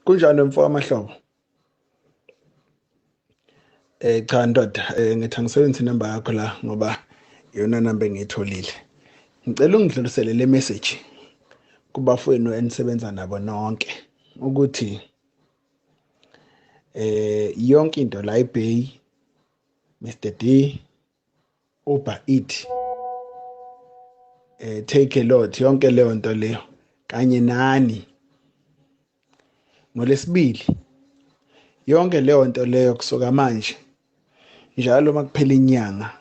Kunjani mfo amahlobo? Cha ndoda, ngithi angisebenzise inamba yakho la ngoba iyona namba engiyitholile. Ngicela ungidlulisele le message kubafowenu enisebenza nabo nonke ukuthi yonke into la eBay, Mr D, Uber Eat, take a lot, yonke leyo nto leyo kanye nani ngolesibili, yonke leyo nto leyo kusuka manje njalo makuphela inyanga,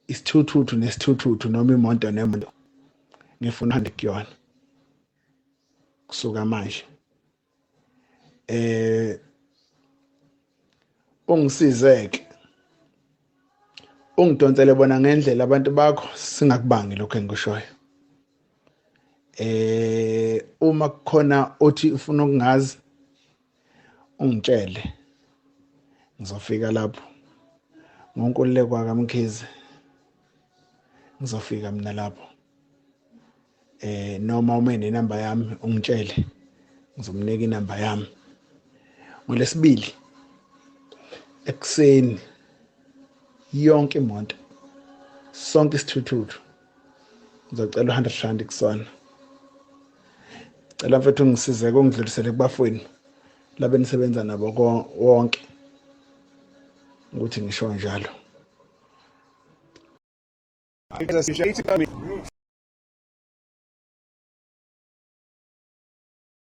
isithuthuthu nesithuthuthu noma imoto nemoto, ngifuna uhambe kuyona kusuka manje. Ungisizeke, ungidonsele bona ngendlela abantu bakho, singakubangi lokho engikushoyo. Uma kukhona othi ufuna ukungazi, ungitshele, ngizofika lapho ngonkululeko kaMkhize, ngizofika mina lapho. Noma uma enenamba yami ungitshele, ngizomnika inamba yami. Ngolesibili ekuseni yonke imoto, sonke isithuthuthu, ngizocela u-100 rand kusona. Cela mfethu ungisize, ungidlulisele kubafowenu laba enisebenza nabo wonke ukuthi ngisho njalo.